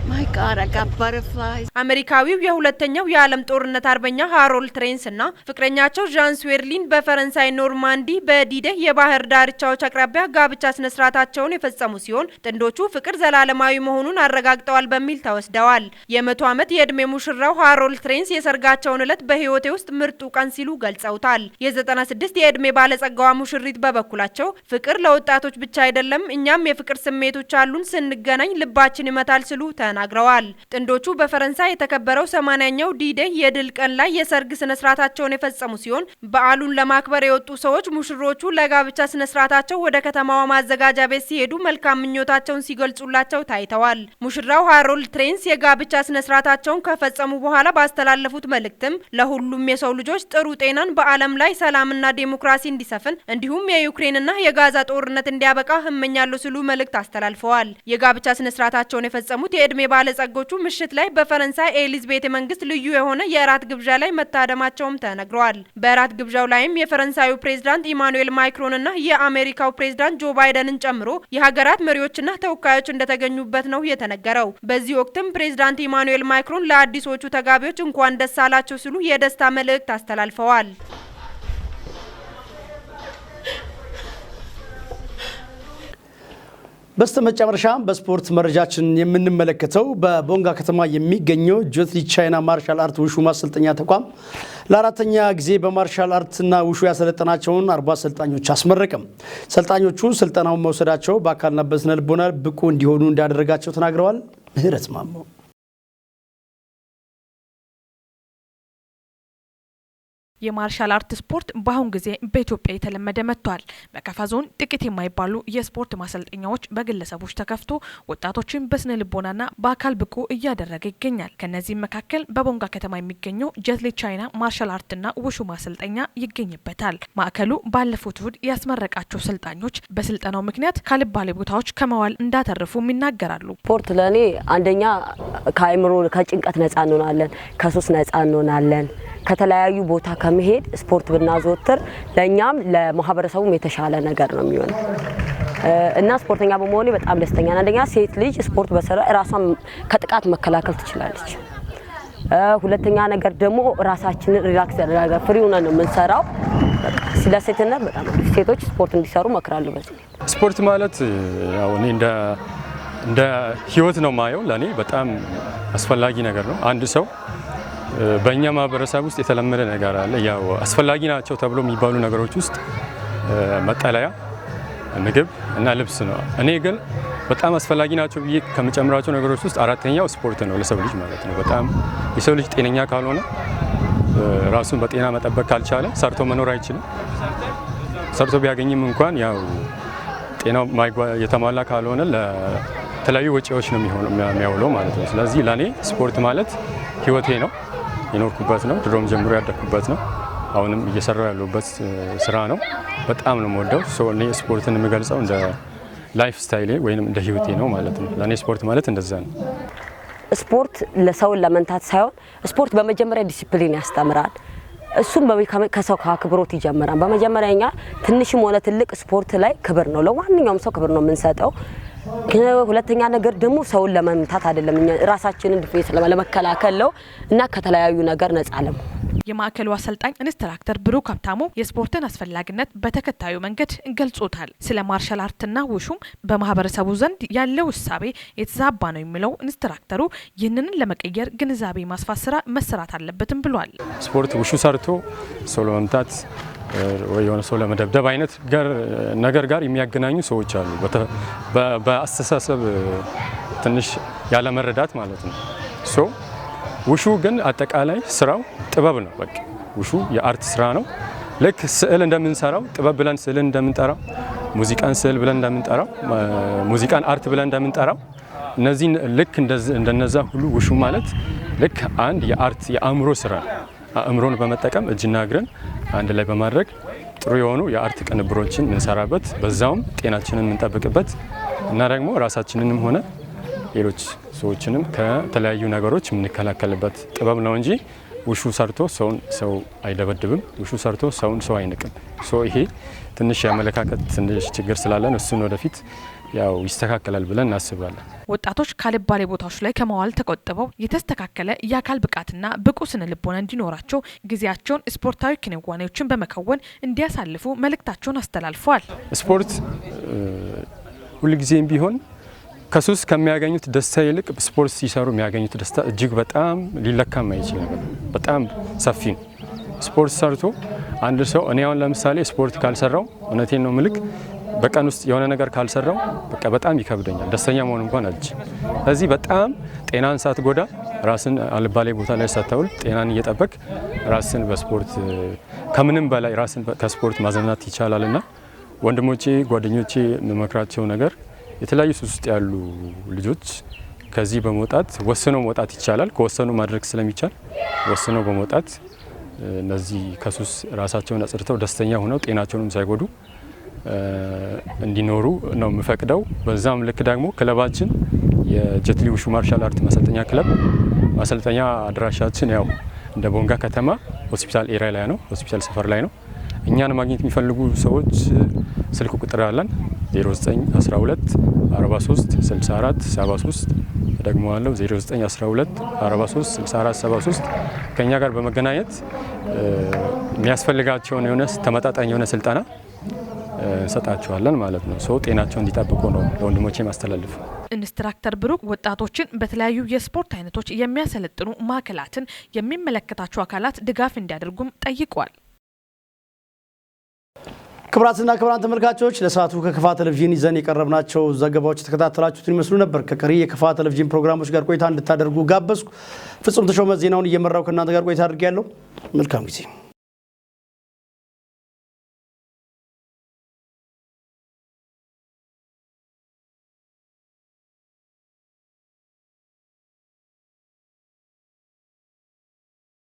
my God, I got butterflies. አሜሪካዊው የሁለተኛው የዓለም ጦርነት አርበኛ ሃሮልድ ትሬንስ እና ፍቅረኛቸው ዣን ስዌርሊን በፈረንሳይ ኖርማንዲ በ D-Day የባህር ዳርቻዎች አቅራቢያ ጋብቻ ስነ ስርዓታቸውን የፈጸሙ ሲሆን፣ ጥንዶቹ ፍቅር ዘላለማዊ መሆኑን አረጋግጠዋል በሚል ተወስደዋል። የ100 ዓመት የዕድሜ ሙሽራው ሃሮልድ ትሬንስ የሰርጋቸውን ዕለት በሕይወቴ ውስጥ ምርጡ ቀን ሲሉ ገልጸውታል። የ96 የዕድሜ ባለጸጋዋ ሙሽሪት በበኩላቸው ፍቅር ለወጣቶች ብቻ አይደለም፣ እኛም የፍቅር ስሜቶች አሉን፣ ስንገናኝ ልባችን ይመታል ሲሉ ተናግረዋል። ጥንዶቹ በፈረንሳይ የተከበረው 80ኛው D-Day የድል ቀን ላይ የሰርግ ስነ ስርዓታቸውን የፈጸሙ ሲሆን፣ በዓሉን ለማክበር የወጡ ሰዎች ሙሽሮቹ ለጋብቻ ስነ ስርዓታቸው ወደ ከተማዋ ማዘጋጃ ቤት ሲሄዱ መልካም ምኞታቸውን ሲገልጹላቸው ታይተዋል። ሙሽራው ሃሮልድ ትሬንስ የጋብቻ ስነ ስርዓታቸውን ከፈጸሙ በኋላ ባስተላለፉት መልእክትም ለሁሉም የሰው ልጆች ጥሩ ጤናን፣ በዓለም ላይ ሰላምና ዴሞክራሲ እንዲሰፍን እንዲሁም የዩክሬንና የጋዛ ጦርነት እንዲያበቃ እመኛለሁ ሲሉ መልእክት አስተላልፈዋል። የጋብቻ ስነ ስርዓታቸውን የፈጸሙት የእድሜ ባለጸጎቹ ምሽት ላይ በፈረንሳይ ኤሊዝ ቤተ መንግስት ልዩ የሆነ የእራት ግብዣ ላይ መታደማቸውም ተነግረዋል። በእራት ግብዣው ላይም የፈረንሳዩ ፕሬዝዳንት ኢማኑኤል ማክሮንና የአሜሪካው ፕሬዝዳንት ጆ ባይደንን ጨምሮ የሀገራት መሪዎችና ተወካዮች እንደተገኙበት ነው የተነገረው። በዚህ ወቅትም ፕሬዝዳንት ኢማኑኤል ማክሮን ለአዲሶቹ ተጋቢዎች እንኳን ደስ አላቸው ሲሉ የደስታ መልእክት አስተላልፈዋል። በስተመጨረሻም በስፖርት መረጃችን የምንመለከተው በቦንጋ ከተማ የሚገኘው ጆትሊ ቻይና ማርሻል አርት ውሹ ማሰልጠኛ ተቋም ለአራተኛ ጊዜ በማርሻል አርትና ውሹ ያሰለጠናቸውን 40 አሰልጣኞች አስመረቀም። ሰልጣኞቹ ስልጠናውን መውሰዳቸው በአካልና በስነ ልቦና ብቁ እንዲሆኑ እንዳደረጋቸው ተናግረዋል። ምህረት ማሞ። የማርሻል አርት ስፖርት በአሁን ጊዜ በኢትዮጵያ የተለመደ መጥቷል። በከፋ ዞን ጥቂት የማይባሉ የስፖርት ማሰልጠኛዎች በግለሰቦች ተከፍቶ ወጣቶችን በስነ ልቦናና በአካል ብቁ እያደረገ ይገኛል። ከነዚህም መካከል በቦንጋ ከተማ የሚገኘው ጀትሊ ቻይና ማርሻል አርትና ውሹ ማሰልጠኛ ይገኝበታል። ማዕከሉ ባለፉት እሁድ ያስመረቃቸው ሰልጣኞች በስልጠናው ምክንያት ካልባሌ ቦታዎች ከመዋል እንዳተረፉም ይናገራሉ። ስፖርት ለእኔ አንደኛ ከአእምሮ ከጭንቀት ነጻ እንሆናለን፣ ከሱስ ነጻ እንሆናለን። ከተለያዩ ቦታ ከመሄድ ስፖርት ብናዘወትር ለኛም ለማህበረሰቡም የተሻለ ነገር ነው የሚሆነው እና ስፖርተኛ በመሆኔ በጣም ደስተኛ ነኝ። አንደኛ ሴት ልጅ ስፖርት በሰራ ራሷን ከጥቃት መከላከል ትችላለች። ሁለተኛ ነገር ደግሞ ራሳችንን relax ያደርጋል። Free ሆነን ነው የምንሰራው። ስለ ሴትነት በጣም ሴቶች ስፖርት እንዲሰሩ እመክራለሁ። በዚህ ስፖርት ማለት ያው እኔ እንደ ህይወት ነው ማየው። ለኔ በጣም አስፈላጊ ነገር ነው። አንድ ሰው በእኛ ማህበረሰብ ውስጥ የተለመደ ነገር አለ። ያው አስፈላጊ ናቸው ተብሎ የሚባሉ ነገሮች ውስጥ መጠለያ፣ ምግብ እና ልብስ ነው። እኔ ግን በጣም አስፈላጊ ናቸው ብዬ ከምጨምራቸው ነገሮች ውስጥ አራተኛው ስፖርት ነው ለሰው ልጅ ማለት ነው። በጣም የሰው ልጅ ጤነኛ ካልሆነ፣ ራሱን በጤና መጠበቅ ካልቻለ ሰርቶ መኖር አይችልም። ሰርቶ ቢያገኝም እንኳን ያው ጤናው የተሟላ ካልሆነ ለተለያዩ ወጪዎች ነው የሚያውለው ማለት ነው። ስለዚህ ለእኔ ስፖርት ማለት ህይወቴ ነው። የኖርኩበት ነው። ድሮም ጀምሮ ያደግኩበት ነው። አሁንም እየሰራው ያለሁበት ስራ ነው። በጣም ነው የምወደው። So እኔ ስፖርትን የምገልጸው እንደ lifestyle ኤ ወይንም እንደ ህይወቴ ነው ማለት ነው። ለእኔ ስፖርት ማለት እንደዛ ነው። ስፖርት ለሰውን ለመምታት ሳይሆን ስፖርት በመጀመሪያ ዲሲፕሊን ያስተምራል። እሱም ከሰው ከአክብሮት ይጀምራል። በመጀመሪያ እኛ ትንሽም ሆነ ትልቅ ስፖርት ላይ ክብር ነው፣ ለማንኛውም ሰው ክብር ነው የምንሰጠው። ሁለተኛ ነገር ደግሞ ሰውን ለመምታት አይደለም፣ እኛ ራሳችንን defense ለመከላከል ነው እና ከተለያዩ ነገር ነጻ ለመሆን። የማዕከሉ አሰልጣኝ ኢንስትራክተር ብሩክ ሀብታሙ የስፖርትን አስፈላጊነት በተከታዩ መንገድ ገልጾታል። ስለ ማርሻል አርትና ውሹም በማህበረሰቡ ዘንድ ያለው እሳቤ የተዛባ ነው የሚለው ኢንስትራክተሩ፣ ይህንን ለመቀየር ግንዛቤ ማስፋት ስራ መሰራት አለበትም ብሏል። ስፖርት ውሹ ሰርቶ ሰው ለመምታት ወይ የሆነ ሰው ለመደብደብ አይነት ነገር ጋር የሚያገናኙ ሰዎች አሉ። በአስተሳሰብ ትንሽ ያለመረዳት ማለት ነው። So ውሹ ግን አጠቃላይ ስራው ጥበብ ነው። በቃ ውሹ የ art ስራ ነው። ልክ ስዕል እንደምንሰራው፣ ጥበብ ብለን ስዕልን እንደምንጠራው፣ ሙዚቃን ስዕል ብለን እንደምንጠራው፣ ሙዚቃን art ብለን እንደምንጠራው፣ እነዚህን ልክ እንደነዛ ሁሉ ውሹ ማለት ልክ አንድ የ art የአእምሮ ስራ ነው። አእምሮን በመጠቀም እጅና እግርን አንድ ላይ በማድረግ ጥሩ የሆኑ የ art ቅንብሮችን የምንሰራበት፣ በዛውም ጤናችንን የምንጠብቅበት እና ደግሞ ራሳችንንም ሆነ ሌሎች ሰዎችንም ከተለያዩ ነገሮች የምንከላከልበት ጥበብ ነው እንጂ ውሹ ሰርቶ ሰውን ሰው አይደበድብም። ውሹ ሰርቶ ሰውን ሰው አይንቅም። So ይሄ ትንሽ የአመለካከት ትንሽ ችግር ስላለን እሱን ወደፊት ያው ይስተካከላል ብለን እናስባለን። ወጣቶች ካልባሌ ቦታዎች ላይ ከመዋል ተቆጥበው የተስተካከለ የአካል ብቃትና ብቁ ስነ ልቦና እንዲኖራቸው ጊዜያቸውን ስፖርታዊ ክንዋኔዎችን በመከወን እንዲያሳልፉ መልእክታቸውን አስተላልፈዋል። ስፖርት ሁልጊዜም ቢሆን ከሱስ ከሚያገኙት ደስታ ይልቅ ስፖርት ሲሰሩ የሚያገኙት ደስታ እጅግ በጣም ሊለካ የማይችል ነገር፣ በጣም ሰፊ ነው። ስፖርት ሰርቶ አንድ ሰው፣ እኔ አሁን ለምሳሌ ስፖርት ካልሰራው፣ እውነቴን ነው ምልክ፣ በቀን ውስጥ የሆነ ነገር ካልሰራው በቃ በጣም ይከብደኛል። ደስተኛ መሆን እንኳን አልችልም። ስለዚህ በጣም ጤናን ሳትጎዳ፣ ራስን አልባሌ ቦታ ላይ ሳታውል፣ ጤናን እየጠበቅ ራስን በስፖርት፣ ከምንም በላይ ራስን ከስፖርት ማዘናት ይቻላልና ወንድሞቼ፣ ጓደኞቼ የምመክራቸው ነገር የተለያዩ ሱስ ውስጥ ያሉ ልጆች ከዚህ በመውጣት፣ ወስነው መውጣት ይቻላል። ከወሰኑ ማድረግ ስለሚቻል ወስነው በመውጣት እነዚህ ከሱስ ራሳቸውን አጽድተው ደስተኛ ሆነው ጤናቸውንም ሳይጎዱ እንዲኖሩ ነው የምፈቅደው። በዛም ልክ ደግሞ ክለባችን የጀትሊ ውሹ ማርሻል አርት ማሰልጠኛ ክለብ ማሰልጠኛ አድራሻችን ያው እንደ ቦንጋ ከተማ ሆስፒታል area ላይ ነው፣ ሆስፒታል ሰፈር ላይ ነው። እኛን ማግኘት የሚፈልጉ ሰዎች ስልክ ቁጥር አለን፣ 0912 43 64 73። ደግሞ አለው 0912 43 64 73። ከኛ ጋር በመገናኘት የሚያስፈልጋቸውን የሆነ ተመጣጣኝ የሆነ ስልጠና እንሰጣቸዋለን ማለት ነው። So ጤናቸውን እንዲጠብቁ ነው ለወንድሞቼ ማስተላልፍ። ኢንስትራክተር ብሩክ ወጣቶችን በተለያዩ የስፖርት አይነቶች የሚያሰለጥኑ ማዕከላትን የሚመለከታቸው አካላት ድጋፍ እንዲያደርጉም ጠይቋል። ክቡራትና ክቡራን ተመልካቾች፣ ለሰዓቱ ከከፋ ቴሌቪዥን ይዘን የቀረብናቸው ዘገባዎች የተከታተላችሁትን ይመስሉ ነበር። ከቀሪ የከፋ ቴሌቪዥን ፕሮግራሞች ጋር ቆይታ እንድታደርጉ ጋበዝኩ። ፍጹም ተሾመ ዜናውን እየመራው ከእናንተ ጋር ቆይታ አድርጌያለሁ። መልካም ጊዜ።